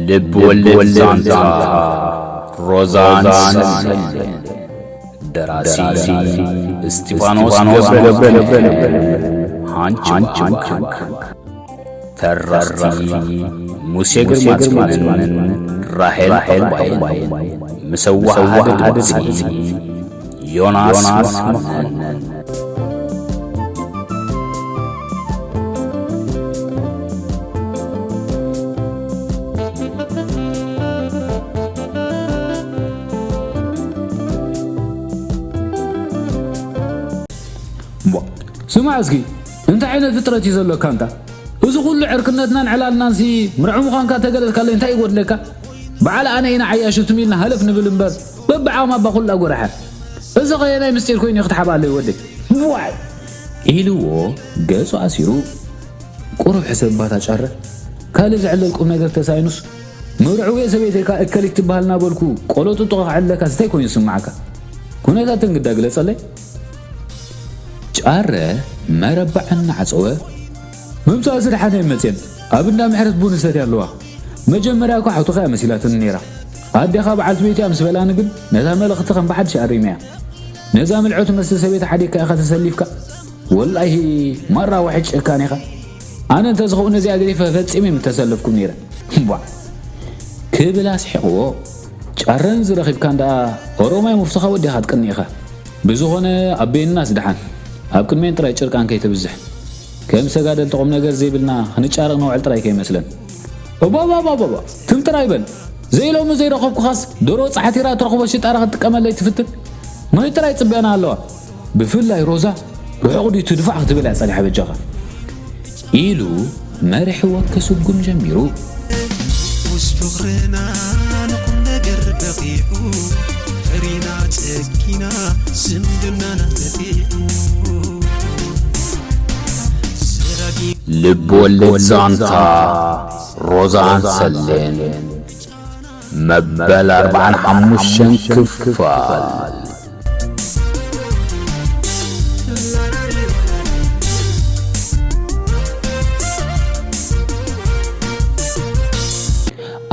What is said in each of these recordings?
ልብ ወለድ ዛንታ ሮዛን ሰሌን። ደራሲ እስጢፋኖስ ገብረ፣ ሃንች ባንክ። ተረኽቲ ሙሴ ግርማ ጽዮንን ራሄል ባይን። ምስ ኣወሃህዳ ድምጺ ዮናስ መኮንን። እሞ፣ ስማዕ እስኪ፣ እንታይ ዓይነት ፍጥረት እዩ ዘሎካ እንታ? እዚ ኩሉ ዕርክነትናን ዕላልናንሲ ምርዑ ምዃንካ ተገለጽካለይ እንታይ ይጎድለካ? በዓል ኣነ ኢና ዓያሹ ትም ኢልና ሃለፍ ንብል እምበር፣ በብዓቕማ እባ ኩላ ጎረሐ። እዚ ኸየናይ ምስጢር ኮይኑ እዩ ክትሓብኣለይ ወደይ? ዋይ! ኢልዎ ገጹ ኣሲሩ። ቁሩብ ሕሰብ ባታ ጫረ። ካልእ ዝዕለል ቁም ነገር ተሳኢኑስ፣ መርዕዊ ሰበይተይካ እከሊት ትበሃል እናበልኩ ቆሎ ጥጡቕ ክዕለካስ እንታይ ኮይኑ ዝስምዓካ? ኩነታተን ግዳ ግለጸለይ። ጫረ መረባዕ እናዓጸወ፣ ምምጻእሲ ደሓን ኣይመጽእን። ኣብ እንዳ ምሕረት ቡን ሰትያ ኣለዋ። መጀመርያ እኳ ሓውትኻ እያ መሲላትኒ ነይራ። ኣዴኻ በዓልቲ ቤት እያ ምስ በላኒ ግን ነታ መልእኽቲ ከም ብሓድሽ ኣሪመያ። ነዛ ምልዕቲ መስተ ሰበይቲ ሓዲግካ ኢኻ ተሰሊፍካ? ወላሂ ማራ ዋሒድ ጨካን ኢኻ። ኣነ እንተዝኸውን ነዚኣ ገዲፈ ፈጺመ ምተሰለፍኩም ነይረ። ቧዕ! ክብል ኣስሒቕዎ። ጫረን ዝረኺብካን ደኣ ኦሮማይ ሙፍትኻ ወዲኻ ትቅኒ ኢኻ። ብዝኾነ ኣቤናስ ደሓን ኣብ ቅድሜን ጥራይ ጭርቃን ከይተብዝሕ። ከም ሰጋደልቲ ቁም ነገር ዘይብልና ክንጫረቕ ነውዕል ጥራይ ከይመስለን። እባባባባባ! ትም ጥራይ በል። ዘይሎሚ ዘይረኸብኩኻስ ዶሮ ጻሕቲራ ትረኽቦ ሽጣራ ክትጥቀመለይ ትፍትን? ማይ ጥራይ ጽበያና ኣለዋ። ብፍላይ ሮዛ ርሑቕ ድዩ ትድፋዕ ክትብል እያ ጸኒሓ በጃኻ። ኢሉ መሪሕዎ ክስጉም ጀሚሩ። ውስ ፍቕርና ንቁም ነገር በቒዑ፣ ፈሪና ጸጊና ዝምድናና ተጢዑ። ሰራጊ ልብ ወለድ ዛንታ ሮዛን ሰሌን መበል ኣርባዓን ሓሙሽተን ክፋል።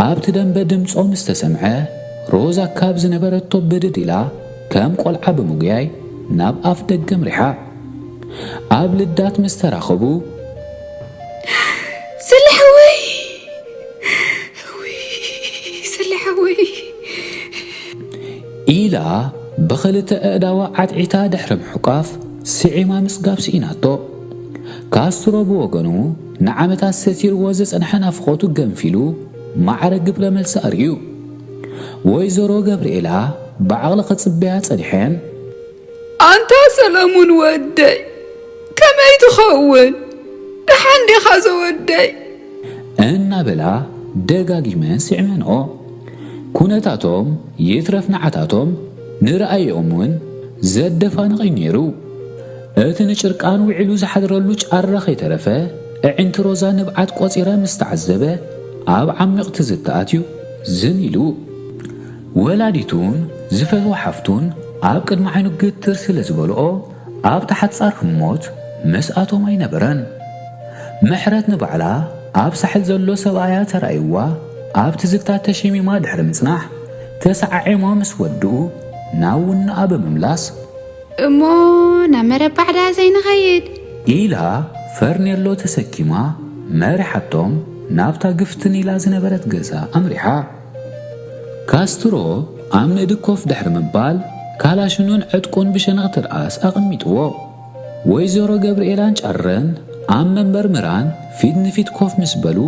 ኣብቲ ደንበ ድምጾም ዝተሰምዐ፣ ሮዛ ካብ ዝነበረቶ ብድድ ኢላ ከም ቆልዓ ብምጉያይ ናብ ኣፍ ደገ ኣምሪሓ። ኣብ ልዳት ምስ ተራኸቡ፣ ስለ ሓወይ! እውይ፣ ስለ ሓወይ! ኢላ ብኽልተ ኣእዳዋ ዓትዒታ ድሕሪ ምሕቋፍ ስዒማ ምስጋብ ስኢናቶ። ካስትሮ ብወገኑ ንዓመታት ሰቲርዎ ዝጸንሐ ናፍቖቱ ገንፊሉ ማዕረ ግብረ መልሲ ኣርእዩ። ወይዘሮ ገብርኤላ ብዓቕሊ ክጽበያ ጸኒሐን። ኣንታ ሰለሙን ወደይ፣ ከመይ ትኸውን? ደሓን ዲኻ ዘወደይ? እናበላ ደጋጊመን ስዒመንኦ። ኩነታቶም ይትረፍ ንዓታቶም ንረኣይኦም እውን ዘደፋንቕ እዩ ነይሩ። እቲ ንጭርቃን ውዒሉ ዝሓድረሉ ጫረ ከይተረፈ፣ ኣዒንቲ ሮዛ ንብዓት ቆጺረ ምስ ተዓዘበ፣ ኣብ ዓሚቕ ትዝታ ኣትዩ ዝን ኢሉ። ወላዲቱን ዝፈትዋ ሓፍቱን ኣብ ቅድሚ ዓይኑ ግትር ስለ ዝበልኦ፣ ኣብታ ሓጻር ህሞት ምስኣቶም ኣይነበረን። ምሕረት ንባዕላ ኣብ ሳሕል ዘሎ ሰብኣያ ተራእይዋ ኣብ ትዝታ ተሸሚማ ድሕሪ ምጽናሕ፣ ተሰዓዒሞ ምስ ወድኡ ናብ ውንኣ ብምምላስ፣ እሞ ናብ መረባዕ ደኣ ዘይንኸይድ? ኢላ ፈርኔሎ ተሰኪማ መሪሓቶም ናብታ ግፍትን ኢላ ዝነበረት ገዛ ኣምሪሓ። ካስትሮ ኣብ ንእዲ ኮፍ ድሕሪ ምባል፣ ካላሽኑን ዕጥቁን ብሸነኽ ትርኣስ ኣቐሚጥዎ። ወይዘሮ ገብርኤላን ጫረን ኣብ መንበር ምራን ፊት ንፊት ኮፍ ምስ በሉ፣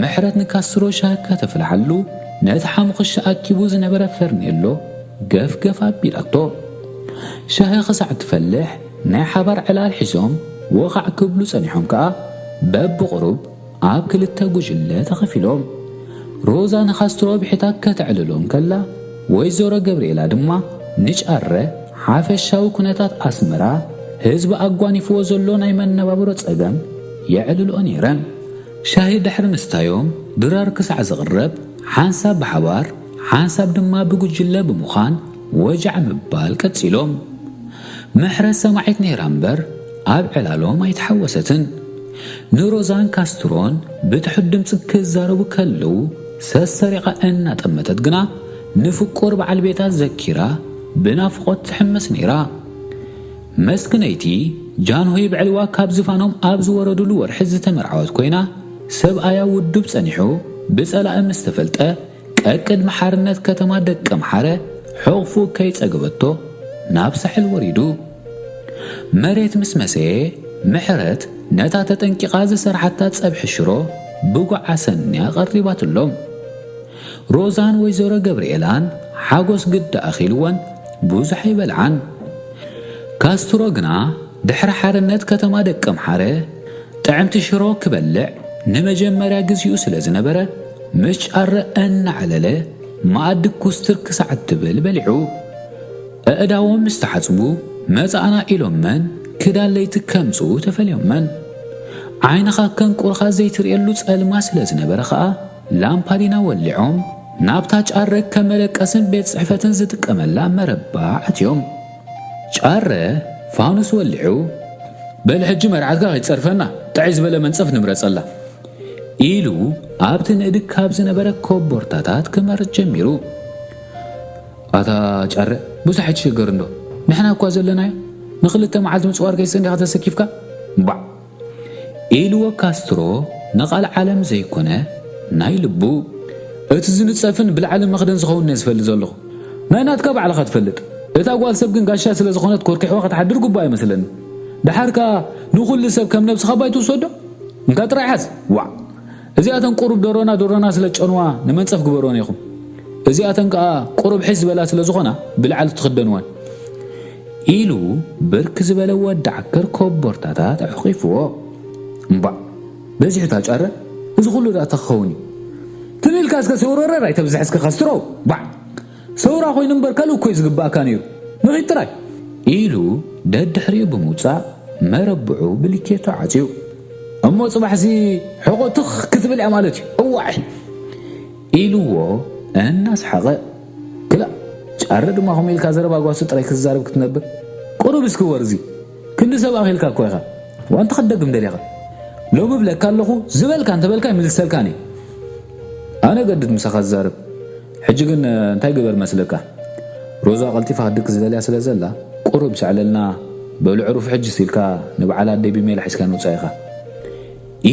ምሕረት ንካስትሮ ሻሂ ከተፍልሓሉ፣ ነቲ ሓሙኽሻ ኣኪቡ ዝነበረ ፈርኔሎ ገፍገፍ ኣቢላቶ። ሻሂ ክሳዕ ትፈልሕ ናይ ሓባር ዕላል ሒዞም ወኻዕ ክብሉ ጸኒሖም ከኣ፣ በብቕሩብ ኣብ ክልተ ጉጅለ ተኸፊሎም። ሮዛ ንካስትሮ ብሒታ ከተዕልሎ እንከላ፣ ወይዘሮ ገብርኤላ ድማ ንጫረ ሓፈሻዊ ኩነታት ኣስመራ፣ ህዝቢ ኣጓኒፍዎ ዘሎ ናይ መነባብሮ ጸገም የዕልልኦ ነይረን። ሻሂ ድሕሪ ምስታዮም ድራር ክሳዕ ዝቕረብ፣ ሓንሳብ ብሓባር፣ ሓንሳብ ድማ ብጉጅለ ብምዃን ወጃዕ ምባል ቀጺሎም። ምሕረት ሰማዒት ነይራ እምበር፣ ኣብ ዕላሎም ኣይተሓወሰትን። ንሮዛን ካስትሮን ብትሑት ድምጺ ክዛረቡ ከለዉ፣ ሰሰሪቓ እናጠመተት ግና ንፍቁር በዓል ቤታ ዘኪራ ብናፍቖት ትሕመስ ነይራ። መስክነይቲ ጃንሆይ ብዕልዋ ካብ ዝፋኖም ኣብ ዝወረዱሉ ወርሒ ዝተመርዓወት ኮይና፣ ሰብኣያ ውዱብ ጸኒሑ ብጸላኢ ምስ ተፈልጠ፣ ቀቅድሚ ሓርነት ከተማ ደቀምሓረ ሕቑፉ ከይጸገበቶ ናብ ሳሕል ወሪዱ። መሬት ምስ መሰየ፣ ምሕረት ነታ ተጠንቂቓ ዝሰርሓታ ጸብሒ ሽሮ ብጉዓ ሰንያ ቀሪባትሎም። ሮዛን ወይዘሮ ገብርኤላን ሓጎስ ግዲ ኣኺልወን ብዙሕ ኣይበልዓን። ካስትሮ ግና ድሕሪ ሓርነት ከተማ ደቀምሓረ ጥዕምቲ ሽሮ ክበልዕ ንመጀመርያ ግዜኡ ስለ ዝነበረ፣ ምስ ጫረ እናዕለለ መኣዲ ኩስትር ክሳዕ እትብል በሊዑ። ኣእዳዎም ምስ ተሓጽቡ፣ መጻእና ኢሎመን ክዳን ለይቲ ከምጽኡ ተፈልዮመን። ዓይንኻ ከንቁርኻ ዘይትርእየሉ ጸልማት ስለ ዝነበረ ኸኣ፣ ላምፓዲና ወሊዖም ናብታ ጫረ ከም መደቀስን ቤት ጽሕፈትን ዝጥቀመላ መረባ ኣትዮም። ጫረ ፋኑስ ወሊዑ፣ "በል ሕጂ መርዓትካ ከይትጸርፈና ጥዕይ ዝበለ መንጸፍ ንምረጸላ" ኢሉ ኣብቲ ንእድግ ካብ ዝነበረ ኮቦርታታት ክመርጽ ጀሚሩ። "ኣታ ጫረ፣ ብዙሕ ኣይትሽገር እንዶ፣ ንሕና እኳ ዘለናዮ ንኽልተ መዓልቲ ምጽዋር ከይሰንዲኻ ተሰኪፍካ ባዕ" ኢልዎ ካስትሮ ንቓል ዓለም ዘይኮነ ናይ ልቡ። "እቲ ዝንጸፍን ብላዕሊ መኽደን ዝኸውን እየ ዝፈልጥ ዘለኹ። ናይ ናትካ ባዕልኻ ትፈልጥ። እታ ጓል ሰብ ግን ጋሻ ስለ ዝኾነት ኮርኪሕዋ ክትሓድር ግቡእ ኣይመስለኒ። ደሓር ከኣ ንኹሉ ሰብ ከም ነብስኻ ባይ ትውሰዶ? እንካ ጥራይ ሓዝ። ዋዕ! እዚኣተን ቁሩብ ደሮና ደሮና ስለ ጨንዋ ንመንጸፍ ግበሮን ኢኹም። እዚኣተን ከኣ ቁሩብ ሕስ ዝበላ ስለ ዝኾና ብላዕሊ ትኽደንወን" ኢሉ ብርክ ዝበለ ወዲ ዓከር ኮቦርታታት ኣሕቂፍዎ። "እምባእ፣ በዚሑ ታጫረ፣ እዚ ኩሉ ደኣ እንታይ ክኸውን እዩ? ትም ኢልካ እስከ ሰውረረር ኣይተብዝሕ እስከ ካስትሮ፣ ባዕ! ሰውራ ኮይኑ እምበር ካልእ እኮ እዩ ዝግባእካ ነይሩ። ንኺድ ጥራይ!" ኢሉ ደድሕሪኡ ብምውጻእ መረብዑ ብሊኬቶ ዓጽዩ። "እሞ ጽባሕሲ ሕቖ ትኽ ክትብል እያ ማለት እዩ። እዋዕ!" ኢልዎ እናስሓቐ። "ክላእ፣ ጫረ ድማ ከምኡ ኢልካ ዘረባ ጓሶ ጥራይ ክትዛረብ ክትነብር? ቁሩብ እስኪ ወርዚ፣ ክንዲ ሰብ ኣኺልካ እኮ ኢኻ። ዋንታ ክትደግም ደሊኻ? ሎሚ እብለካ ኣለኹ፣ ዝበልካ እንተበልካ ይምልሰልካን እየ። ኣነ ገድድ ምሳኻ ዝዛረብ። ሕጂ ግን እንታይ ግበር መስለካ? ሮዛ ቀልጢፋ ክትድቅስ ዝደልያ ስለ ዘላ፣ ቁሩብ ስዕለልና፣ በሉ ዕሩፍ ሕጅስ" ኢልካ ንበዓል ኣደይ ቢሜላ ሒዝካ ንውጻእ ኢኻ።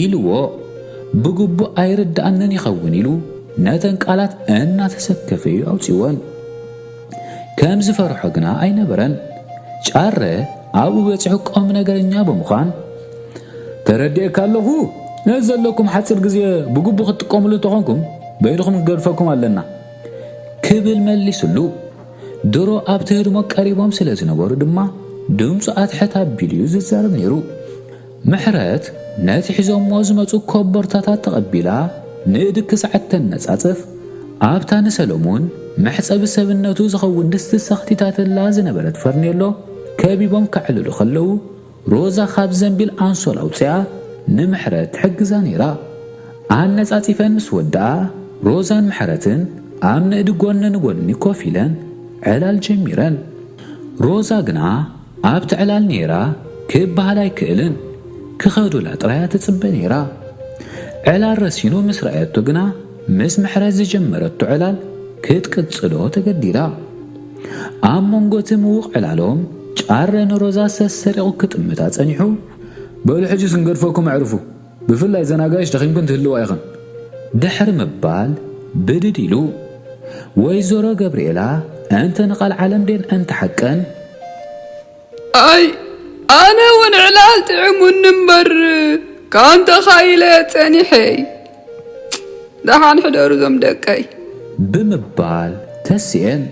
ኢልዎ ብግቡእ ኣይርድኣንን ይኸውን ኢሉ ነተን ቃላት እናተሰከፈ እዩ ኣውጺወን። ከም ዝፈርሖ ግና ኣይነበረን። ጫረ ኣብኡ በጺሑ ቁም ነገረኛ ብምዃን፣ "ተረዲኤካ ኣለኹ፣ ነዚ ዘለኩም ሓጺር ግዜ ብግቡእ ክትጥቀምሉ እንተኾንኩም በይንኹም ክንገድፈኩም ኣለና" ክብል መሊስሉ። ድሮ ኣብቲ ህድሞ ቀሪቦም ስለ ዝነበሩ ድማ ድምፁ ኣትሕት ኣቢሉ እዩ ዝዛረብ ነይሩ። ምሕረት ነቲ ሒዞሞ ዝመጹ ኮቦርታታት ተቐቢላ ንእድግ ክሳዕ እተነጻጽፍ፣ ኣብታ ንሰሎሙን መሕጸቢ ሰብነቱ ዝኸውን ድስቲ ሰኽቲታትላ ዝነበረት ፈርኔሎ ከቢቦም ከዕልሉ ከለዉ፣ ሮዛ ካብ ዘንቢል ኣንሶላ ኣውጺኣ ንምሕረት ትሕግዛ ነይራ። ኣነጻጺፈን ምስ ወድኣ፣ ሮዛን ምሕረትን ኣብ ንእዲ ጎኒ ንጎኒ ኮፍ ኢለን ዕላል ጀሚረን። ሮዛ ግና ኣብቲ ዕላል ነይራ ክበሃል ኣይክእልን፣ ክኸዱላ ጥራያ ትጽበ ነይራ። ዕላል ረሲኑ ምስ ረኣየቶ ግና፣ ምስ ምሕረት ዝጀመረቶ ዕላል ክትቅጽሎ ተገዲዳ። ኣብ መንጎ እቲ ምዉቕ ዕላሎም፣ ጫረ ንሮዛ ሰሰሪቑ ክጥምታ ጸኒሑ፣ "በሉ ሕጂስ ክንገድፈኩም ኣዕርፉ፣ ብፍላይ እዘን ኣጋይሽ ደኺምክን ትህልዋ ኢኽን" ድሕሪ ምባል ብድድ ኢሉ። ወይዘሮ ገብርኤላ እንተ ንቓል ዓለም ድየን እንተ ሓቀን፣ "ኣይ፣ ኣነ እውን ዕላል ጥዕሙኒ እምበር፣ ካንተ ኻይለ ጸኒሐይ። ደሓን ሕደሩ እዞም ደቀይ" ብምባል ተስኤን።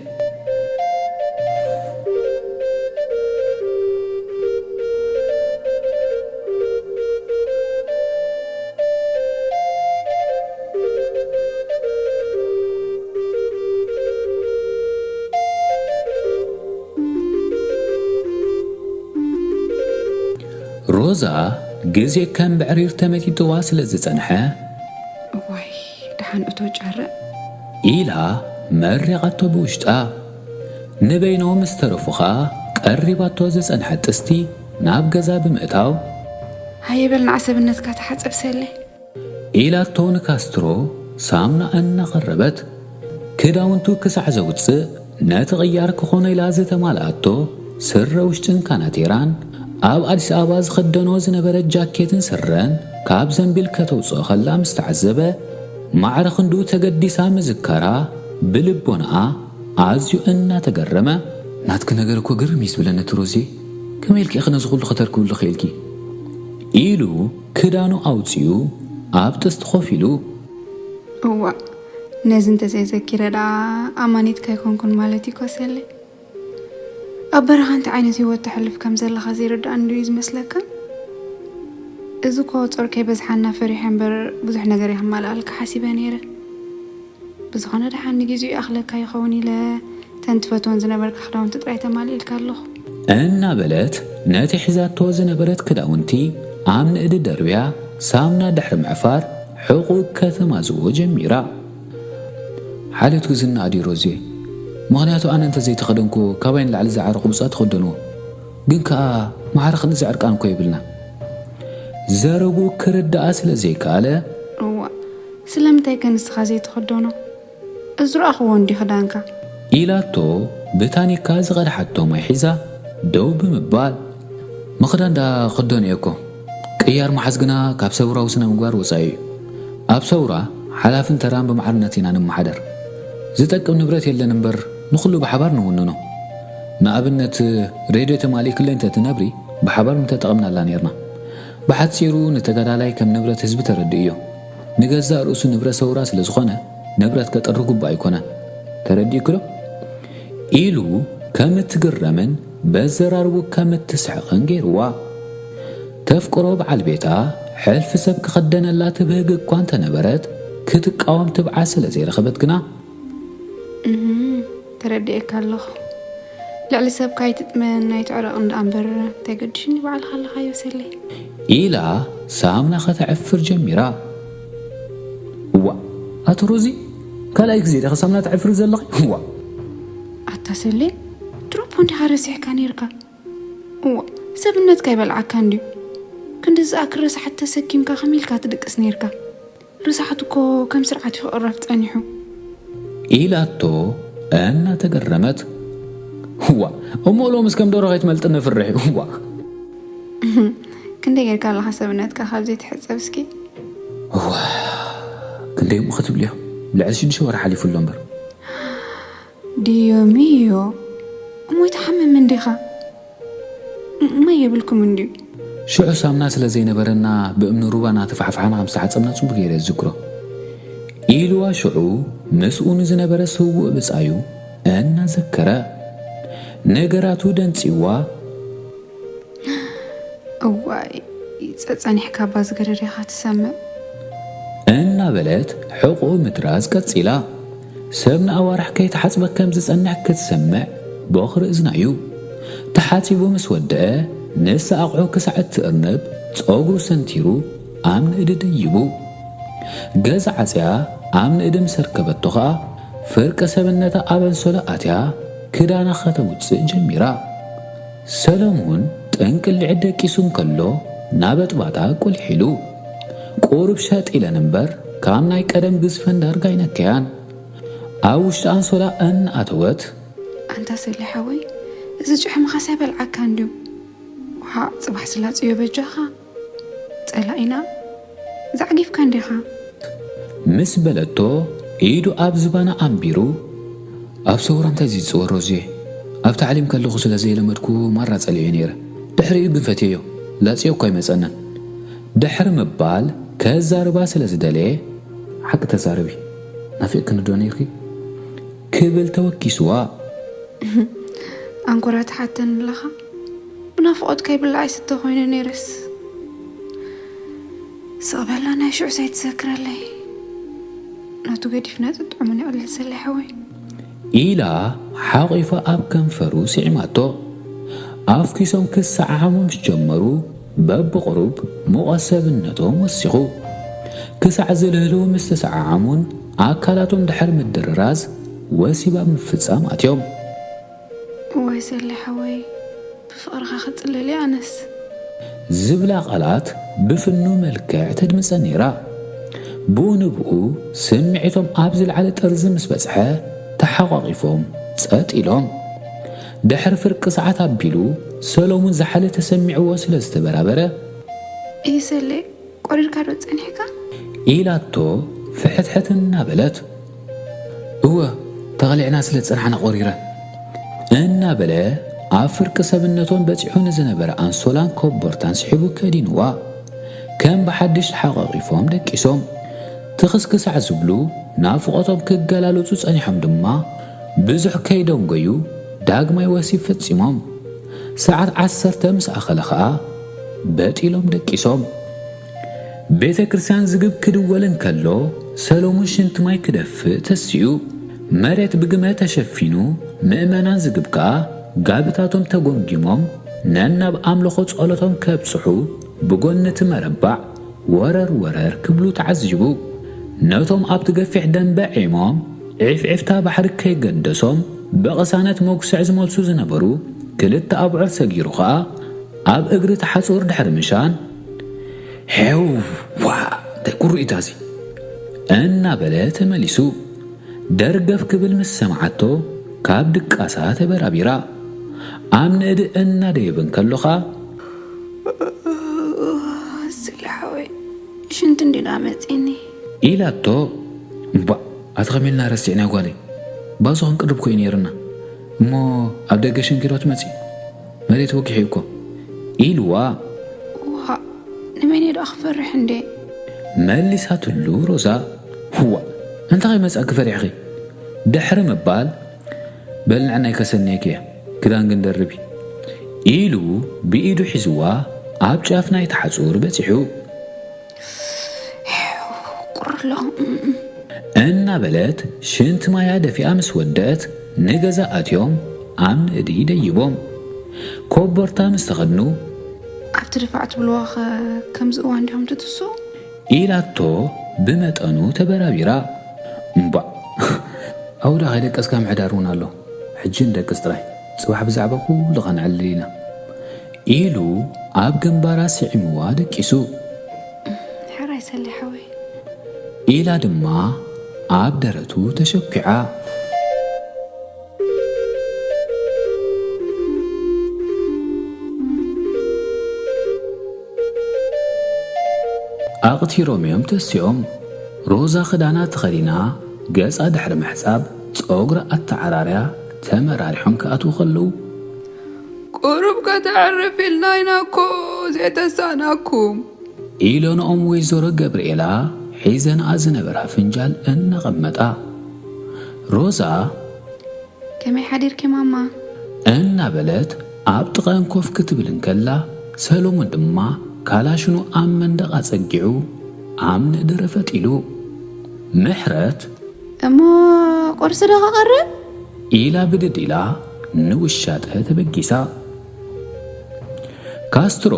ሮዛ ግዜ ከም ብዕሪር ተመቲትዋ ስለ ዝጸንሐ፣ "እዋይ፣ ደሓን እቶ ጫረ" ኢላ መሪቓቶ ብውሽጣ። ንበይኖ ምስ ተረፉ ኸኣ ቀሪባቶ ዝጸንሐት ጥስቲ ናብ ገዛ ብምእታው፣ "ሃየ በል ንዓ ሰብነትካ ተሓጸብ ሰሌ" ኢላቶ ንካስትሮ ሳምና እናቐረበት ክዳውንቱ ክሳዕ ዘውፅእ፣ ነቲ ቅያር ክኾኖ ኢላ ዝተማልኣቶ ስረ ውሽጥን ካናቴራን ኣብ ኣዲስ ኣበባ ዝኽደኖ ዝነበረ ጃኬትን ስረን ካብ ዘንቢል ከተውፅኦ ከላ ምስ ተዓዘበ፣ ማዕረ ክንድኡ ተገዲሳ ምዝካራ ብልቦናኣ ኣዝዩ እናተገረመ፣ "ናትኪ ነገር እኮ ግርም እዩ ዝብለኒ እቲ ሮዚ፣ ከመይ ኢልኪ ኢኺ ነዚ ኩሉ ከተርክብሉ ክኢልኪ?" ኢሉ ክዳኑ ኣውጺኡ ኣብ ጥስቲ ኮፍ ኢሉ፣ "እዋእ፣ ነዚ እንተዘይዘኪረ ደኣ ኣማኒትካ ኣይኮንኩን ማለት እዩ ኮሰለይ። ኣብ በረኻ እንታይ ዓይነት ህይወት ተሕልፍ ከም ዘለኻ ዘይርድኣኒ ድዩ ዝመስለካ? እዚ እኮ ጾር ከይበዝሓና ፈሪሐ እምበር ብዙሕ ነገር እየ ከማልኣልካ ሓሲበ ነይረ። ብዝኾነ ደሓን ንግዜኡ ይኣኽለካ ይኸውን ኢለ እተን ትፈትወን ዝነበርካ ክዳውንቲ ጥራይ ተማሊእልካ ኣለኹ።" እናበለት ነቲ ሒዛቶ ዝነበረት ክዳውንቲ ኣብ ንእዲ ደርብያ ሳምና ድሕሪ ምዕፋር ሕቑኡ ከተማዝቦ ጀሚራ። ሓልዮትኪ ዝነኣድ እዩ ሮዝየ፣ ምኽንያቱ ኣነ እንተዘይተኸደንኩ ካባይ ንላዕሊ ዝዓረቑ ብፁዓት ይኽደንዎ፣ ግን ከኣ ማዕረ ክንድዚ ዕርቃን እኮ የብልና። ዘረብኡ ክርድኣ ስለ ዘይከኣለ፣ "እዋእ፣ ስለምንታይ ከ ንስኻ ዘይትኽደኖ? እዚ ረኣኽዎ እንዲ ክዳንካ?" ኢላቶ ብታኒካ ዝቐድሓቶ ማይ ሒዛ ደው ብምባል፣ "ምኽዳን ደኣ ክኽደኖ እየ እኮ። ቅያር ምሓዝ ግና ካብ ሰውራዊ ስነ ምግባር ወጻኢ እዩ። ኣብ ሰውራ ሓላፍን ተራን ብማዕርነት ኢና ንመሓደር። ዝጠቅም ንብረት የለን እምበር ንኹሉ ብሓባር ንውንኖ። ንኣብነት ሬድዮ ተማሊእክለይ እንተትነብሪ ብሓባር ምተጠቐምናላ ኔርና። ብሓጺሩ ንተጋዳላይ ከም ንብረት ህዝቢ ተረድእዮ። ንገዛእ ርእሱ ንብረት ሰውራ ስለ ዝኾነ ንብረት ከጥሪ ግቡእ ኣይኮነን። ተረዲእኪ ዶ?" ኢሉ ከም እትግረምን በዘራርቡ ከም እትስሕቕን ገይርዋ። ተፍቅሮ በዓል ቤታ ሕልፊ ሰብ ክኽደነላ ትብህግ እኳ እንተነበረት ክትቃወም ትብዓት ስለ ዘይረኸበት ግና፣ "እህ፣ ተረዲኤካ ኣለኹ። ልዕሊ ሰብካ ኣይትጥመን ኣይትዕረቕ እንዳ እምበር እንታይ ገዲሽኒ ባዕልኻ ኣለኻዮ ሰለይ?" ኢላ ሳምና ከተዕፍር ጀሚራ። "እዋ፣ ኣቶ ሮዚ፣ ካልኣይ ግዜ ዲኻ ሳምና ተዕፍሪ ዘለኺ? እዋ!" "ኣታ ሰለይ፣ ድሮ እኮ እንዲኻ ረሲሕካ ኔርካ። እዋ፣ ሰብነትካ ይበልዓካ እንድዩ። ክንዲ ዝኣክል ረሳሓት ተሰኪምካ ከመይ ኢልካ ትድቅስ ኔርካ? ረሳሓት እኮ ከም ስርዓት እዩ ክቕረፍ ጸኒሑ።" ኢላቶ እናተገረመት። "እዋ፣ እሞ ሎምስ ከም ደርሆ ከይትመልጥኒ ፍርሒ፣ እዋ!" "ክንደይ ጌርካ ኣለኻ ሰብነትካ ካብ ዘይትሕጸብ እስኪ?" "እዋ፣ ክንደይ እሞ ክትብልዮ? ልዕሊ ሽዱሽተ ወርሒ ሓሊፉ ኣሎ እምበር።" "ድዮ ሚዮ፣ እሞ ኣይትሓምም እንዲኻ? ማይ የብልኩም እንድዩ?" ሽዑ ሳምና ስለ ዘይነበረና ብእምኒ ሩባ እናተፋሕፋሕና ከም ዝተሓጸብና ጽቡቕ ገይረ እዝክሮ። ኢልዋ ሽዑ ምስኡ ንዝነበረ ስዉእ ብጻዩ እናዘከረ። ነገራቱ ደንጺዋ። "እዋይ፣ ጸ-፣ ጸኒሕካ እባ ዝገደደ ኢኻ ትሰምዕ?" እናበለት ሕቑኡ ምድራዝ ቀጺላ። ሰብ ንኣዋርሕ ከይተሓጽበ ከም ዝጸንሕ ክትሰምዕ ቦኽሪ እዝና እዩ። ተሓጺቡ ምስ ወደአ፣ ንሳ ኣቕሑ ክሳዕ እትእርንብ ጸጉሩ ሰንቲሩ ኣብ ንእዲ ደይቡ። ገዛ ዓጽያ ኣብ ንእዲ ምስ ኣርከበቶ ኸኣ፣ ፍርቂ ሰብነታ ኣብ ኣንሶላ ኣትያ ክዳና ከተውጽእ ጀሚራ። ሰለሙን ጥንቅሊዕ ደቂሱ እንከሎ ናበጥባጣ ቁሊሕ ኢሉ። ቁሩብ ሸጥ ኢለን እምበር ካብ ናይ ቀደም ግዝፈን ዳርጋ ኣይነከያን። ኣብ ውሽጢ ኣንሶላ እናኣተወት፣ "ኣንታ ሰሌ ሓወይ፣ እዚ ጭሕምኻስ ኣይበልዓካ እንድዩ? ውሓ ጽባሕ ስላጽዮ በጃኻ። ጸላኢና ዘዕጊፍካ እንዲኻ?" ምስ በለቶ፣ ኢዱ ኣብ ዝባና ኣንቢሩ፣ "ኣብ ሰውራ እንታይ ዝጽወር ሮዝየ? ኣብ ታዕሊም ከለኹ ስለ ዘይለመድኩ ማራ ጸሊኤዮ ነይረ። ድሕሪኡ ግን ፈትየዮ፣ ላጽዮ እኳ ኣይመጸንን" ድሕሪ ምባል፣ ከዛርባ ስለ ዝደለየ፣ "ሓቂ ተዛረቢ፣ ናፊቕክኒ ዶ ነይርኪ?" ክብል ተወኪስዋ። "ኣንኮራ ትሓተኒ ኣለኻ? ብናፍቖት ከይብላዕ ይስተ ኮይነ ነይረስ። ስቕ በላ ናይ ሽዑ ዘይትዘክረለይ። ናቱ ገዲፍና ጥጥዑሙ ንዕልል ሰሌ ሓወይ?" ኢላ ሓቒፋ ኣብ ከንፈሩ ስዒማቶ። ኣፍኪሶም ክሰዓዓሙ ምስ ጀመሩ፣ በብቕሩብ ሙቐት ሰብነቶም ወሲኹ። ክሳዕ ዝልህልሁ ምስ ተሰዓዓሙን ኣካላቶም ድሕሪ ምድርራዝ ወሲብ ኣብ ምፍጻም ኣትዮም። "እዋይ ሰሌ ሓወይ፣ ብፍቕርኻ ክጽለል እየ ኣነስ" ዝብላ ቃላት ብፍኑ መልክዕ ተድምጸ ነይራ። ብኡ ንብኡ ስምዒቶም ኣብ ዝለዓለ ጠርዚ ምስ በጽሐ ተሓቋቒፎም ጸጥ ኢሎም። ድሕሪ ፍርቂ ሰዓት ኣቢሉ ሰሎሙን ዝሓለ ተሰሚዕዎ ስለ ዝተበራበረ፣ ኢሰሌ፣ ቆሪርካ ዶ ጸኒሕካ? ኢላቶ ፍሕትሕት እናበለት። እወ፣ ተቐሊዕና ስለ ዝጸናሕና ቆሪረ። እናበለ ኣብ ፍርቂ ሰብነቶም በጺሑ ንዝነበረ ኣንሶላን ኮቦርታን ስሒቡ ከዲንዋ። ከም ብሓድሽ ተሓቋቒፎም ደቂሶም። ትኽስክሳዕ ዝብሉ ናፍቖቶም ክገላለጹ ጸኒሖም ድማ ብዙሕ ከይደንጎዩ ዳግማይ ወሲብ ፈጺሞም። ሰዓት ዓሰርተ ምስ ኣኸለ ኸኣ በጢሎም ደቂሶም። ቤተ ክርስቲያን ዝግብ ክድወል እንከሎ ሰሎሙን ሽንቲ ማይ ክደፍእ ተሲኡ። መሬት ብግመ ተሸፊኑ፣ ምእመናን ዝግብ ከኣ ጋብታቶም ተጎምጊሞም ነናብ ኣምልኾ ጸሎቶም ከብጽሑ ብጎኒ እቲ መረባዕ ወረር ወረር ክብሉ ተዓዚቡ። ነቶም ኣብቲ ገፊሕ ደንበ ዒሞም ዒፍዒፍታ ባሕሪ ከይገደሶም ብቕሳነት መጉስዕ ዝመልሱ ዝነበሩ ክልተ ኣብዑር ሰጊሩ ኸኣ ኣብ እግሪ ተሓጹር ድሕሪ ምሻን፣ "ሄው ዋ፣ እንታይ ቁሩኢታዚ?" እናበለ ተመሊሱ። ደርገፍ ክብል ምስ ሰምዓቶ ካብ ድቃሳ ተበራቢራ። ኣብ ንእዲ እናደየበ እንከሎ ኸኣ፣ ስለ ሓወይ፣ ሽንቲ እንዲዳ መጺኒ። ኢላቶ። "እምባእ፣ ኣቲ ከመይ ኢልና ረሲዕና ጓለይ? ባዞ ክንቅርብ ኮዩ ነይርና። እሞ ኣብ ደገ ሽንቲ ዶ ትመጺ? መሬት ወጊሑ እኮ" ኢልዋ። ዋ፣ ንመን እየ ደኣ ክፈርሕ እንዴ? መሊሳትሉ ሮዛ። "ህዋ፣ እንታይ ከይመጻኪ ፈሪሕኺ?" ድሕሪ ምባል፣ "በል ንዕናይ ከሰንየኪ እየ፣ ክዳን ግን ደርቢ" ኢሉ ብኢዱ ሒዝዋ ኣብ ጫፍ ናይቲ ሓጹር በጺሑ። ቁርሎ እናበለት ሽንቲ ማያ ደፊኣ ምስ ወደት፣ ንገዛ ኣትዮም ኣብ ንእዲ ደይቦም ኮቦርታ ምስ ተኸድኑ፣ ኣብቲ ድፋዕ ትብልዋ ኸ ከምዚ እዋን ዲኹም ትትሱ? ኢላቶ ብመጠኑ ተበራቢራ። "እምባእ፣ ኣውዳ ከይደቀስካ ምሕዳር እውን ኣሎ። ሕጂ ንደቅስ ጥራይ፣ ጽባሕ ብዛዕባ ኩሉ ኸነዕልል ኢና" ኢሉ ኣብ ግንባራ ስዒምዋ ደቂሱ። ሕራይ ሰለ ሓወይ። ኢላ ድማ ኣብ ደረቱ ተሸኲዓ። ኣቕቲሮም እዮም ተሲኦም። ሮዛ ክዳና ተኸዲና፣ ገጻ ድሕሪ ምሕጻብ፣ ጸጉራ ኣተዓራርያ፣ ተመራሪሖም ክኣትዉ ከለዉ፣ ቁሩብ ከተዕርፍ ኢልና ኢና እኮ ዘይተሳእናኩም። ኢለንኦም ወይዘሮ ገብርኤላ ሒዘንኣ ዝነበራ ፍንጃል እናቐመጣ። ሮዛ ከመይ ሓዲርኪ ማማ? እናበለት ኣብ ጥቓን ኮፍ ክትብል እንከላ፣ ሰሎሞን ድማ ካላሽኑ ኣብ መንደቕ ኣጸጊዑ ኣብ ንእዲ ረፈጥ ኢሉ። ምሕረት እሞ ቁርሲ ዶ ክቐርብ? ኢላ ብድድ ኢላ ንውሻጠ ተበጊሳ። ካስትሮ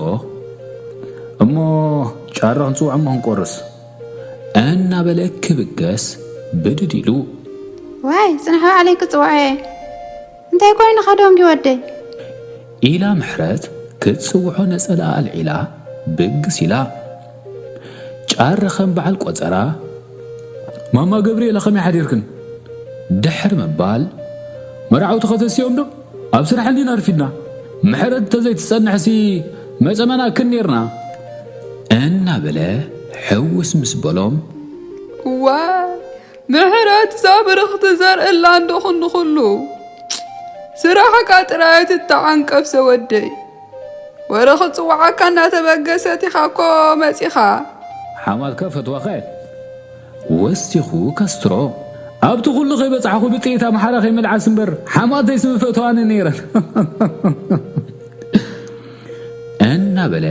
እሞ ጫረ ክንጽውዖ እሞ ክንቆርስ እናበለ ክብገስ ብድድ ኢሉ። ዋይ ጽንሕ ባዕለይ ክጽውዖ እየ። እንታይ ኮይኑ ኸ ደንጊ ወደይ? ኢላ ምሕረት ክትጽውዖ ነጸላኣ ኣልዒላ ብግስ ኢላ። ጫረ ከም በዓል ቆጸራ ማማ ገብርኤላ ከመይ ሓዲርክን? ድሕሪ ምባል መርዓውቲ ከተስዮም ዶ? ኣብ ስራሕ እንዲና ኣርፊድና። ምሕረት እንተዘይትጸንሕሲ መጸመናክን ኔርና። እናበለ ሕውስ ምስ በሎም ዋይ ምሕረት እዛ ብርኽቲ ዘርእላ እንዶ ክንዲ ኩሉ ስራሕካ ጥራይ ትተዓንቀፍ ዘወደይ። ወረ ክጽውዓካ እናተበገሰት ኢኻ እኮ መጺኻ። ሓማትካ ፈትዋኻ እየ። ወሲኹ ካስትሮ። ኣብቲ ኩሉ ከይበጻሕኹ ብጥይት ኣምሓራ ከይምልዓስ እምበር ሓማተይስ ምፈተዋኒ ነይረን። እናበለ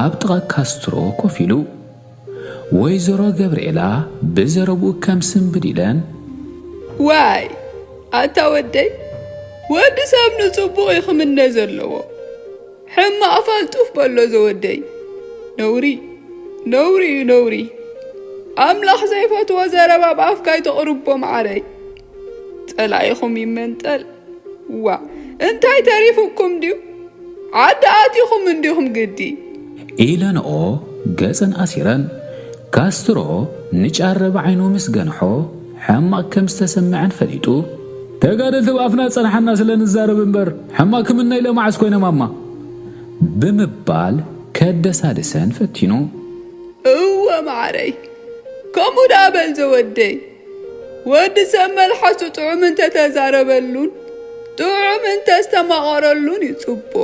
ኣብ ጥቓ ካስትሮ ኮፍ ኢሉ። ወይዘሮ ገብርኤላ ብዘረብኡ ከም ስንብድ ኢለን። ዋይ ኣታ ወደይ፣ ወዲ ሰብ ንጽቡቕ እዩ ክምነ ዘለዎ። ሕማቕ ፋልጡፍ በሎ ዘወደይ። ነውሪ፣ ነውሪ እዩ ነውሪ። ኣምላኽ ዘይፈትዎ ዘረባ ብኣፍካ ኣይተቕርቦ መዓረይ። ጸላኢኹም ይመንጠል። ዋ፣ እንታይ ተሪፉኩም ድዩ? ዓዲ ኣቲኹም እንዲኹም ግዲ። ኢለንኦ ገጸን ኣሲረን። ካስትሮ ንጫረ ብዓይኑ ምስ ገንሖ፣ ሕማቕ ከም ዝተሰምዐን ፈሊጡ፣ "ተጋደልቲ ብኣፍና ጸንሓና ስለ ንዛረብ እምበር፣ ሕማቕ ክምነ ኢለ መዓስ ኮይነ ማማ?" ብምባል ከደሳድሰን ፈቲኑ። "እወ መዓረይ፣ ከምኡ ደኣ በል ዘወደይ። ወዲ ሰብ መልሓሱ ጥዑም እንተተዛረበሉን ጥዑም እንተስተማቐረሉን እዩ ጽቡቕ።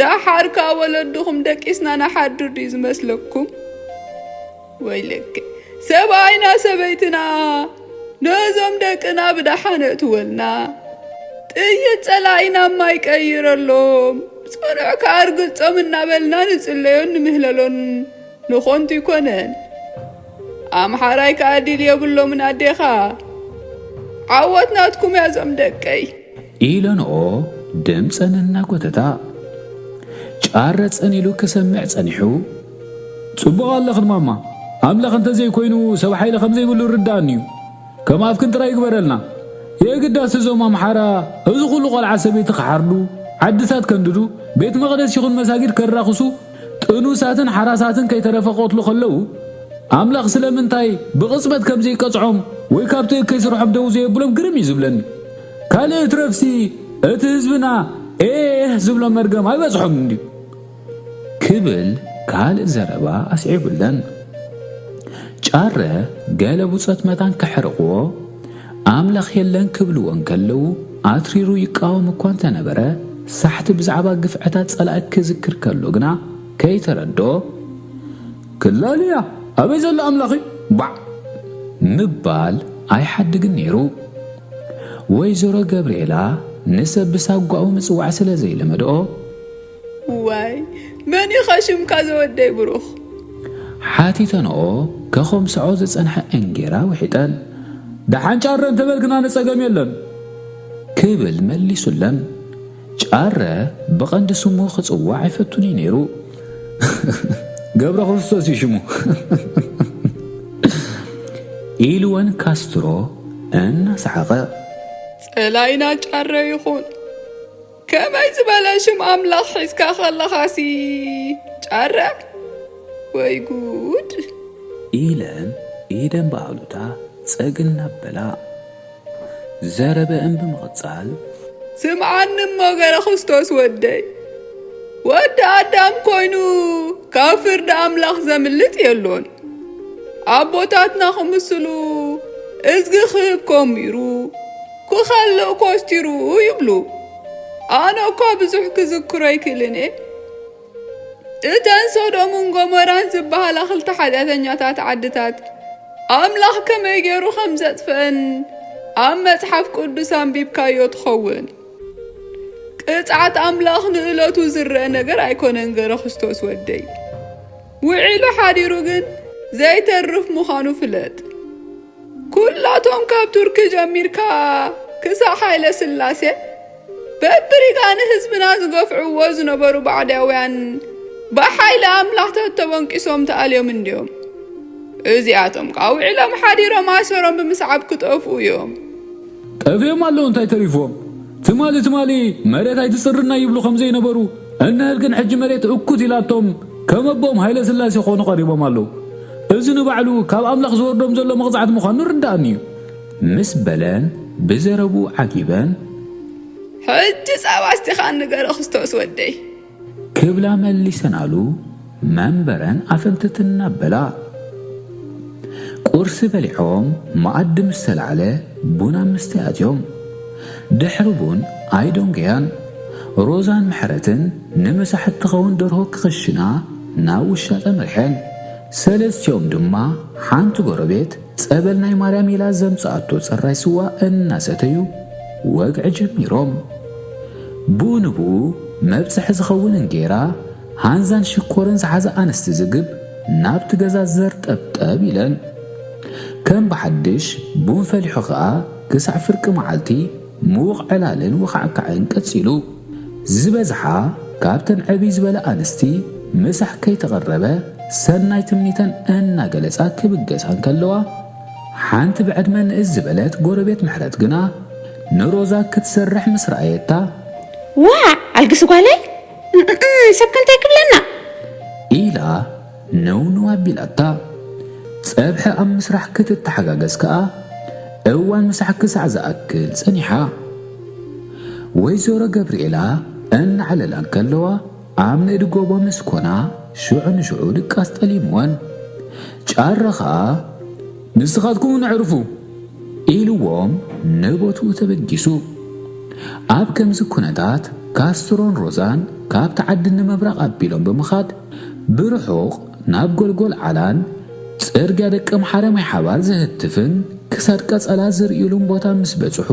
ደሓር ከኣ ወለድኹም ደቂስና ንሓድር ድዩ ዝመስለኩም? ወይለከ፣ ሰብኣይና ሰበይትና ነዞም ደቅና ብደሓን እእትወልና። ጥይት ጸላኢና ማይ ቀይረሎም፣ ጽኑዕ ከኣ ርግጾም እናበልና ንጽለዮን ንምህለሎን ንኾንቱ ይኮነን። ኣምሓራይ ከኣ ዲል የብሎምን ኣዴኻ። ዓወት ናትኩም እያ ዞም ደቀይ." ኢለንኦ ድምፀን እናጎተታ። ጫረ ፀን ኢሉ ክሰምዕ ፀኒሑ። "ፅቡቕ ኣለኽን ማማ፣ ኣምላኽ እንተዘይኮይኑ ሰብ ሓይሊ ከምዘይብሉ ርዳእኒ እዩ። ከም ኣፍክን ጥራይ ይግበረልና። የግዳስ እዞም ኣምሓራ እዚ ኩሉ ቆልዓ ሰበይቲ ክሓርዱ፣ ዓድታት ከንድዱ፣ ቤት መቕደስ ይኹን መሳጊድ ከራኽሱ፣ ጥኑሳትን ሓራሳትን ከይተረፈ ክቐትሉ ከለዉ፣ ኣምላኽ ስለምንታይ ብቕጽበት ከም ዘይቀጽዖም ወይ ካብቲ እከይ ስርሖም ደው ዘየብሎም ግርም እዩ ዝብለኒ። ካልእ ትረፍሲ እቲ ህዝብና ኤህ ዝብሎ መርገም ኣይበጽሖምን ድዩ?" ክብል ካልእ ዘረባ ኣስዒቡለን። ጫረ ገለ ብጾት መታን ከሕርቕዎ፣ ኣምላኽ የለን ክብልዎ እንከለዉ፣ ኣትሪሩ ይቃወም እኳ እንተነበረ፣ ሳሕቲ ብዛዕባ ግፍዕታት ጸላኢ ክዝክር ከሎ ግና ከይተረድኦ፣ "ክላልያ፣ ኣበይ ዘሎ ኣምላኽ እዩ? ባዕ!" ምባል ኣይሓድግን ነይሩ። ወይዘሮ ገብርኤላ ንሰብ ብሳጓኡ ምጽዋዕ ስለ ዘይለመድኦ፣ "ዋይ፣ መን ኢኻ ሽምካ ዘወደይ ብሩኽ?" ሓቲተንኦ ከኾምስዖ ዝጸንሐ እንጌራ ውሒጠን። "ደሓን ጫረ እንተበልክና ንጸገም የለን" ክብል መሊሱለን። ጫረ ብቐንዲ ስሙ ክጽዋዕ ኣይፈቱን እዩ ነይሩ። "ገብረ ክርስቶስ እዩ ሽሙ" ኢልወን ካስትሮ እናሰሓቐ። "ጸላኢና ጫረ ይኹን፣ ከመይ ዝበለ ሽም ኣምላኽ ሒዝካ ከለኻሲ ጫረ? ወይ ጉድ!" ኢለን ኢደን ብኣሉታ ጸግ እናበላ። ዘረበአን ብምቕጻል፣ "ስምዓኒ እሞ ገረ ክርስቶስ ወደይ፣ ወዲ ኣዳም ኮይኑ ካብ ፍርዲ ኣምላኽ ዘምልጥ የሎን። ኣቦታትና ክምስሉ እዝጊ ክህብ ኮሚሩ፣ ክኸልእ ኮስቲሩ ይብሉ። ኣነ እኳ ብዙሕ ክዝክሮ ኣይክእልን እየ። እተን ሶዶምን ጎሞራን ዝበሃላ ክልተ ሓጢኣተኛታት ዓድታት ኣምላኽ ከመይ ገይሩ ከም ዘጥፍአን ኣብ መጽሓፍ ቅዱስ ኣንቢብካዮ ትኸውን። ቅጽዓት ኣምላኽ ንእለቱ ዝረአ ነገር ኣይኮነን ገረ ክርስቶስ ወደይ። ውዒሉ ሓዲሩ ግን ዘይተርፍ ምዃኑ ፍለጥ። ኩላቶም ካብ ቱርኪ ጀሚርካ ክሳዕ ሃይለ ስላሴ በብሪጋ ንህዝብና ዝገፍዕዎ ዝነበሩ ባዕዳውያን ብሓይሊ ኣምላኽ ተተበንቂሶም ተኣልዮም እንድዮም። እዚኣቶም ከኣ ውዒሎም ሓዲሮም ኣሰሮም ብምስዓብ ክጠፍኡ እዮም። ጠፍዮም ኣለዉ፣ እንታይ ተሪፍዎም? ትማሊ ትማሊ መሬት ኣይትጽርና ይብሉ ከም ዘይነበሩ፣ እንህል ግን ሕጂ መሬት እኩት ኢላቶም ከም ኣቦኦም ሃይለ ስላሴ ክኾኑ ቀሪቦም ኣለዉ። እዚ ንባዕሉ ካብ ኣምላኽ ዝወርዶም ዘሎ መቕጻዕቲ ምዃኑ ርዳእኒ እዩ። ምስ በለን ብዘረብኡ ዓጊበን፣ ሕጂ ጻባ ኣስቲኻኒ ገረ ክርስቶስ ወደይ። ክብላ መሊሰናሉ መንበረን ኣፈንትትን እናበላ። ቁርሲ በሊዖም መኣዲ ምስ ተላዕለ ቡን ኣብ ምስታይ ኣትዮም። ድሕሪ ቡን ኣይደንጎያን። ሮዛን ምሕረትን ንምሳሕ እትኸውን ደርሆ ክኽሽና ናብ ውሻጠ መሪሐን። ሰለስቲኦም ድማ ሓንቲ ጎረቤት ጸበል ናይ ማርያም ኢላ ዘምጽኣቶ ጽራይ ስዋ እናሰተዩ ወግዒ ጀሚሮም። ብኡ ንብኡ መብጽሒ ዝኸውን እንጌራ፣ ሃንዛን ሽኮርን ዝሓዛ ኣንስቲ ዝግብ ናብቲ ገዛ ዘርጠብጠብ ኢለን። ከም ብሓድሽ ቡን ፈሊሑ ኸኣ ክሳዕ ፍርቂ መዓልቲ ምዉቕ ዕላልን ወኻዕካዕን ቀጺሉ። ዝበዝሓ ካብተን ዕብይ ዝበላ ኣንስቲ ምሳሕ ከይተቐረበ ሰናይ ትምኒተን እናገለጻ ክብገሳ እንከለዋ፣ ሓንቲ ብዕድመ ንእስ ዝበለት ጎረቤት ምሕረት ግና ንሮዛ ክትሰርሕ ምስ ረኣየታ፣ "ዋዕ! ኣልግሲ ጓለይ፣ እም፣ እም፣ እም፣ ሰብከ እንታይ ክብለና?" ኢላ ነውነው ኣቢላታ። ጸብሒ ኣብ ምስራሕ ክትተሓጋገዝ ከኣ እዋን ምሳሕ ክሳዕ ዝኣክል ጸኒሓ። ወይዘሮ ገብርኤላ እናዕለላ እንከለዋ፣ ኣብ ነዲ ጎቦ ምስ ኮና ሽዑ ንሽዑ ድቃስ ጠሊምወን። ጫረ ኸኣ፣ "ንስኻትኩም እውን ኣዕርፉ!" ኢልዎም ንቦትኡ ተበጊሱ። ኣብ ከምዚ ኩነታት ካስትሮን ሮዛን ካብቲ ዓዲ ንምብራቕ ኣቢሎም ብምኻድ ብርሑቕ ናብ ጎልጎል ዓላን ጽርግያ ደቀምሓረ ማይ ሓባር ዘህትፍን ክሳድ ቀጸላ ዝርእዩሉን ቦታ ምስ በጽሑ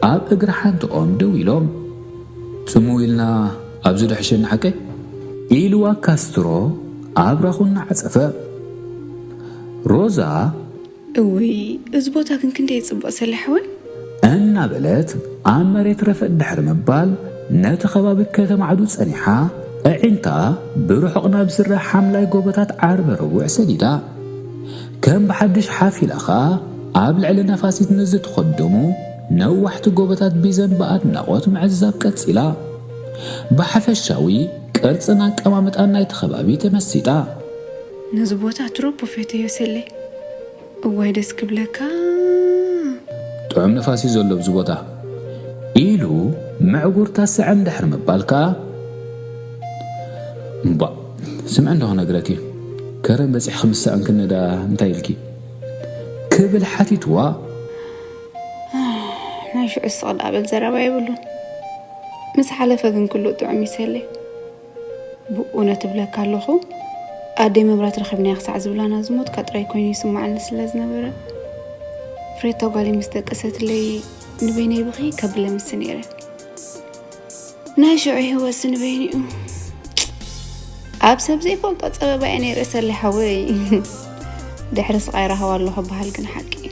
ኣብ እግሪ ሓንቲ ኦም ደው ኢሎም። "ጽምው ኢልና ኣብዚ ዶ ሕሸኒ ሓቀይ?" ኢልዋ ካስትሮ ኣብራኹ እናዓጸፈ። ሮዛ፣ "እውይ፣ እዚ ቦታ ግን ክንደይ ጽቡቕ ሰለ ሓወይ!" እናበለት ኣብ መሬት ረፈጥ ድሕሪ ምባል ነቲ ከባቢ ከተማዕዱ ጸኒሓ፣ ኣዒንታ ብርሑቕ ናብ ዝረኣ ሓምላይ ጎቦታት ዓርበ ረቡዕ ሰዲዳ። ከም ብሓድሽ ሓፍ ኢላ ኸኣ ኣብ ልዕሊ ነፋሲት ንዝተኸደሙ ነዋሕቲ ጎቦታት ቢዘን ብኣድናቖት ምዕዛብ ቀጺላ። ብሓፈሻዊ ቅርጽን ኣቀማምጣን ናይቲ ከባቢ ተመሲጣ። "ነዚ ቦታ ትሮፖ ፈተዮ ሰሌ። እዋይ ደስ ክብለካ!" "ጥዑም ነፋስ እዩ ዘሎ ኣብዚ ቦታ" ኢሉ ምዕጉርታ ስዕም ድሕሪ ምባል ከኣ፣ "እምባእ፣ ስምዒ እንዶ ክነግረኪ፣ ከረን በጺሕኺ ምስ ሰኣንክኒ ደኣ እንታይ ኢልኪ?" ክብል ሓቲትዋ። ናይ ሽዑ ስቕ ደኣ በል ዘረባ የብሉን። ምስ ሓለፈ ግን ኩሉ ጥዑም እዩ ሰሌ። ብእውነት እብለካ ኣለኹ፣ ኣደይ መብራት ረኺብናያ ክሳዕ ዝብላና ዝሞትካ ጥራይ ኮይኑ ይስምዓኒ ስለ ዝነበረ፣ ፍሬታ ጓለይ ምስ ደቀሰትለይ ንበይነይ ብኽይ ከብለ ምስ ነይረ። ናይ ሽዑ ህይወትሲ ንበይኑ እዩ። ኣብ ሰብ ዘይፈልጦ ጸበባ እየ ነይረ ሰሌ ሓወይ። ድሕሪ ስቓይ ረሃባ ኣለኹ በሃል ግን ሓቂ እዩ።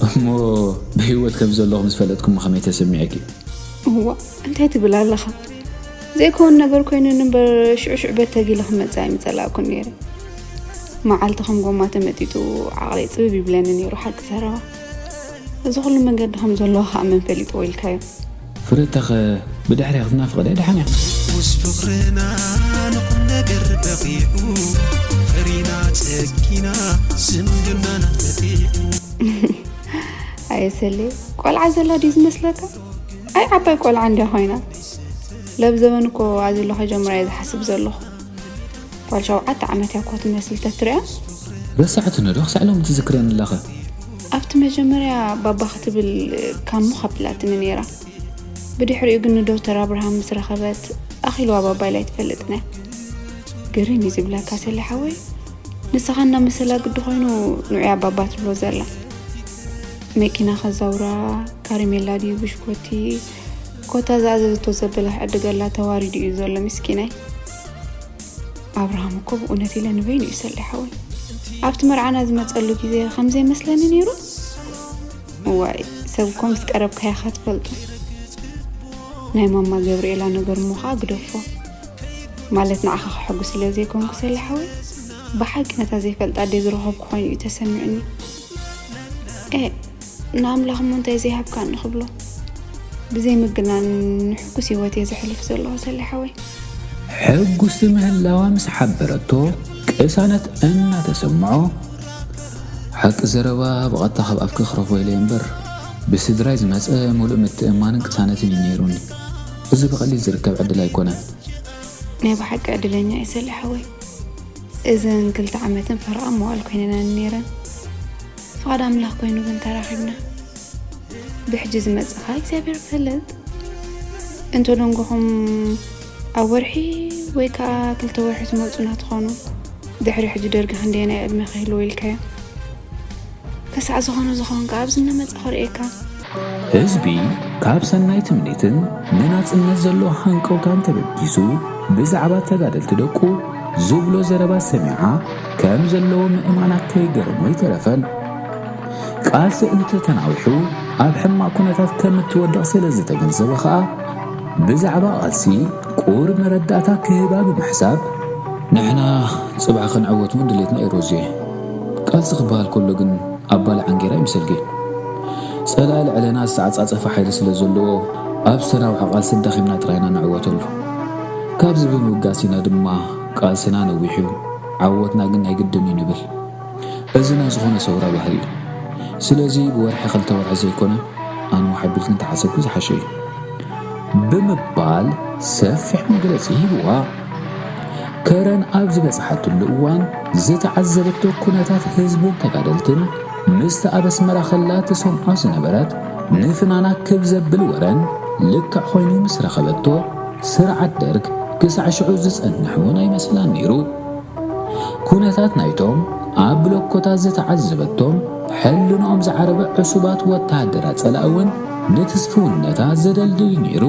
እሞ ብህይወት ከም ዘለኹ ምስ ፈለጥኩሞ ከመይ ተሰሚዑኪ? እዋ፣ እንታይ ትብል ኣለኻ? ዘይከውን ነገር ኮይኑ እምበር ሽዑ ሽዑ በተጊለ ክመጽእ ኣይምጸላእኩን ነይረ። መዓልቲ ከም ጎማ ተመጢጡ ዓቕለይ ጽብብ ይብለኒ ነይሩ ሓቂ ዘረባ። እዚ ኩሉ መንገዲ ከም ዘለኹ ከኣ መን ፈሊጥዎ ኢልካዮ? ፍረታኸ ብድሕሪያ ክትናፍቕ ድያ ደሓን እያ? ውስ ፍቕርና ንቑም ነገር በቒዑ፣ ፈሪና ጸጊና ዝምድናና ተጢዑ። ኣየ ሰሌ፣ ቆልዓ ዘላ ድዩ ዝመስለካ? ኣይ ዓባይ ቆልዓ እንድያ ኮይና። ለብ ዘበን እኮ ኣዝሎ ከጀምራ እየ ዝሓስብ ዘለኹ። ጓል ሸውዓተ ዓመት እያ እኮ ትመስል ተትሪኣ። ረሳዕትኒ ዶ ክሳዕ ሎሚ ትዝክረኒ ኣለኻ? ኣብቲ መጀመርያ ባባ ክትብል ካሞ ከቢላትኒ ነይራ። ብድሕሪኡ ግን ንዶክተር ኣብርሃም ምስ ረኸበት ኣኺልዋ ባባ ኢላ ኣይትፈልጥን እያ። ግርም እዩ ዝብለካ ሰሌ ሓወይ። ንስኻ እናመሰላ ግዲ ኮይኑ ንዑ እያ ባባ ትብሎ ዘላ። መኪና ከዛውራ፣ ካሪሜላ ድዩ ብሽኮቲ፣ ኮታ ዝኣዘዘቶ ዘበለ ክዕድገላ ተዋሪዱ እዩ ዘሎ ምስኪናይ። ኣብርሃም እኮ ብእውነት ኢለ ንበይኑ እዩ ሰሌ ሓወይ። ኣብቲ መርዓና ዝመጸሉ ግዜ ከምዘይ መስለኒ ነይሩ። እዋይ፣ ሰብ እኮ ምስ ቀረብካ ኢኻ ትፈልጦ። ናይ ማማ ገብርኤላ ነገር እሞ ኸኣ ግደፎ። ማለት ንዓኻ ከሐጉስ ኢለ ዘይኮንኩ ሰሌ ሓወይ፣ ብሓቂ ነታ ዘይፈልጣ ኣደይ ዝረኸብኩ ኮይኑ እዩ ተሰሚዑኒ። ኤ፣ ንኣምላኽ እሞ እንታይ ዘይሃብካኒ ክብሎ። ብዘይ ምግናን ሕጉስ ህይወት እየ ዘሕልፍ ዘለኹ ሰሌ ሓወይ። ሕጉስቲ ምህላዋ ምስ ሓበረቶ ቅሳነት እናተሰምዖ፣ ሓቂ ዘረባ ብቐጥታ ካብ ኣፍኪ ክረኽቦ ኢለ እምበር፣ ብስድራይ ዝመጸ ሙሉእ ምትእምማንን ቅሳነትን እዩ ነይሩኒ። እዚ ብቐሊል ዝርከብ ዕድል ኣይኮነን። ናይ ብሓቂ ዕድለኛ እየ ሰሌ ሓወይ። እዘን ክልተ ዓመትን ፈረቓ መዋእል ኮይነናኒ ነይረን። ፍቓድ ኣምላኽ ኮይኑ ግን ተራኺብና። ብሕጂ ዝመጽእ ኸኣ እግዚኣብሔር ይፈልጥ። እንተ ደንጎኹም ኣብ ወርሒ ወይ ከኣ ክልተ ወርሒ ትመጹና ትኾኑ። ድሕሪ ሕጂ ደርጊ ክንደየናይ ዕድመ ክህልዎ ኢልካዮ? ክሳዕ ዝኾነ ዝኾን ከኣ ኣብዚ እናመጻ ክርእየካ። ህዝቢ ካብ ሰናይ ትምኒትን ንናጽነት ዘለዎ ሃንቀውታን ተበጊሱ ብዛዕባ ተጋደልቲ ደቁ ዝብሎ ዘረባ ሰሚዓ ከም ዘለዎ ምእማና ከይገረሞ ኣይተረፈን። ቃልሲ እንተተናዊሑ ኣብ ሕማቕ ኩነታት ከም እትወድቕ ስለ ዝተገንዘበ ኸኣ ብዛዕባ ቃልሲ ቁሩብ መረዳእታ ክህባ ብምሕሳብ፣ ንሕና ጽባሕ ክንዕወት እውን ድሌትና እዩ ሮዝየ። ቃልሲ ክበሃል ከሎ ግን ኣባልዓን ጌራ ይምሰልኪ። ጸላኢ ልዕለና ዝተዓጻጸፈ ሓይሊ ስለ ዘለዎ፣ ኣብ ዝተናውሐ ቃልሲ ደኺምና ጥራይና ንዕወተሉ። ካብዚ ብምብጋስ ኢና ድማ ቃልስና ነዊሑ፣ ዓወትና ግን ናይ ግድን እዩ ንብል። እዚ ናይ ዝኾነ ሰውራ ባህሪ እዩ። ስለዚ ብወርሒ ክልተ ወርሒ ዘይኮነ ኣንውሕ ኣቢልክን ተሓሰብኪ ዝሓሸ እዩ ብምባል ሰፊሕ መግለጺ ሂብዋ። ከረን ኣብ ዝበጽሓትሉ እዋን ዝተዓዘበቶ ኩነታት ህዝብን ተጋደልትን ምስቲ ኣብ ኣስመራ ከላ ትሰምዖ ዝነበረት ንፍናና ክብ ዘብል ወረን ልክዕ ኮይኑ ምስ ረኸበቶ ስርዓት ደርግ ክሳዕ ሽዑ ዝጸንሕ እውን ኣይመስላን ነይሩ። ኩነታት ናይቶም ኣብ ብሎኮታት ዝተዓዘበቶም ሕልንኦም ዝዓረበ ዕሱባት ወተሃደራት ጸላኢ እውን ንትስፍውነታ ዘደልድል ነይሩ።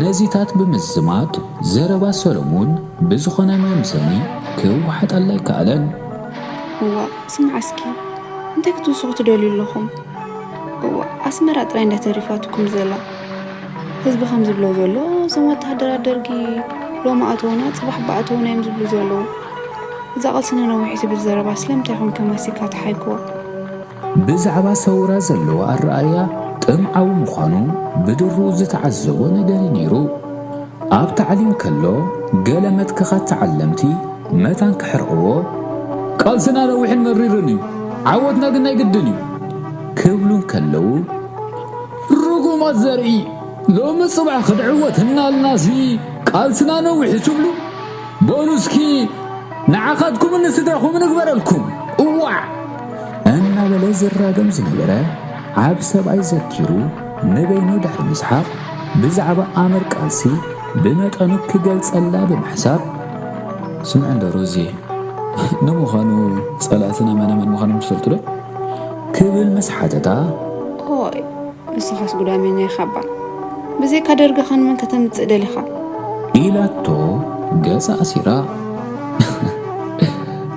ነዚታት ብምዝማት ዘረባ ሰሎሙን ብዝኾነ መምዘኒ ክወሓጠላ ኣይከኣለን። እዋ ስምዓ እስኪ እንታይ ክትውስኹ ትደልዩ ኣለኹም? እዋ ኣስመራ ጥራይ እንዳ ተሪፋትኩም ዘላ። ህዝቢ ከም ዝብሎ ዘሎ እዞም ወተሃደራት ደርጊ ሎሚ ኣተውና ጽባሕ ብኣተውና እዮም ዝብሉ ዘለዉ። እዛ ቃልስና ነዊሑ ትብል ዘረባ ስለምንታይ ኢኹም ከማሲካ ተሓይክዎ? ብዛዕባ ሰውራ ዘለዎ ኣረኣእያ ጥምዓዊ ምዃኑ ብድሩኡ ዝተዓዘቦ ነገር እዩ ነይሩ። ኣብ ታዕሊም ከሎ ገለ መትከኻት ተዓለምቲ መታን ክሕርቕዎ፣ ቃልስና ነዊሕን መሪርን እዩ፣ ዓወትና ግን ናይ ግድን እዩ ክብሉ እንከለዉ፣ ርጉማት ዘርኢ ሎሚ ጽባሕ ክትዕወት እናልናሲ ቃልስና ነዊሕ ትብሉ? በሉ እስኪ ንዓኻትኩምን ንስድራኹምን እግበረልኩም እዋዕ እናበለ ዝራገም ዝነበረ ዓብ ሰብኣይ ዘኪሩ ንበይኑ ድሕሪ ምስሓቕ ብዛዕባ ኣምር ቃልሲ ብመጠኑ ክገልጸላ ብምሕሳብ፣ ስምዒ እንዶ ሮዚ፣ ንምዃኑ ጸላእትና መነመን ምዃኖም ትፈልጡ ዶ? ክብል ምስ ሓተታ፣ ኦይ ንስኻስ ጉዳመኛ ኢኻ እባ። ብዘይካ ደርግኻ ንመን ከተምጽእ ደሊኻ? ኢላቶ ገጻ ኣሲራ።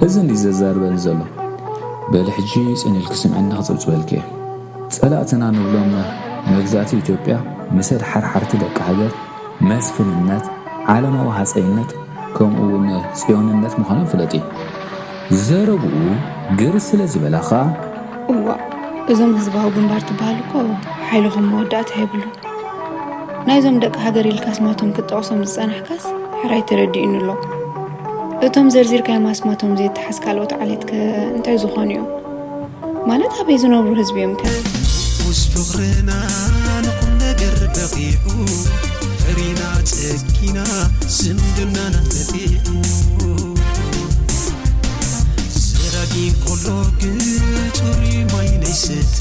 እዚ እንዲ ዘዛርበኒ ዘሎ። በሊ ሕጂ ጽን ኢልኪ ስምዕኒ ክጽብጽበልኪ እየ። ጸላእትና ንብሎም መግዛእቲ ኢትዮጵያ ምስ ኣድሓርሓርቲ ደቂ ሃገር መስፍንነት፣ ዓለማዊ ሃጸይነት ከምኡ እውን ጽዮንነት ምዃኖም ፍለጢ። ዘረብኡ ግር ስለ ዝበላ ኸኣ እዋ እዞም ህዝባዊ ግንባር ትበሃል እኮ ሓይልኹም መወዳእታ የብሉ። ናይዞም ደቂ ሃገር ኢልካ ኣስማቶም ክትጠቕሶም ዝጸናሕካስ ሕራይ ተረዲኡኒ ኣሎ። እቶም ዘርዚርካዮም ኣስማቶም ዘይተሓዝ ካልኦት ዓሌትከ እንታይ ዝኾኑ እዮም? ማለት ኣበይ ዝነብሩ ህዝቢ እዮም ከ? ውስ ፍቕርና ንኹን ነገር በቒዑ ፈሪና ጸጊና ዝምድናና ተቢዑ ዘራጊ ቆሎ ግን ጽሩይ ማይ ነይሰተ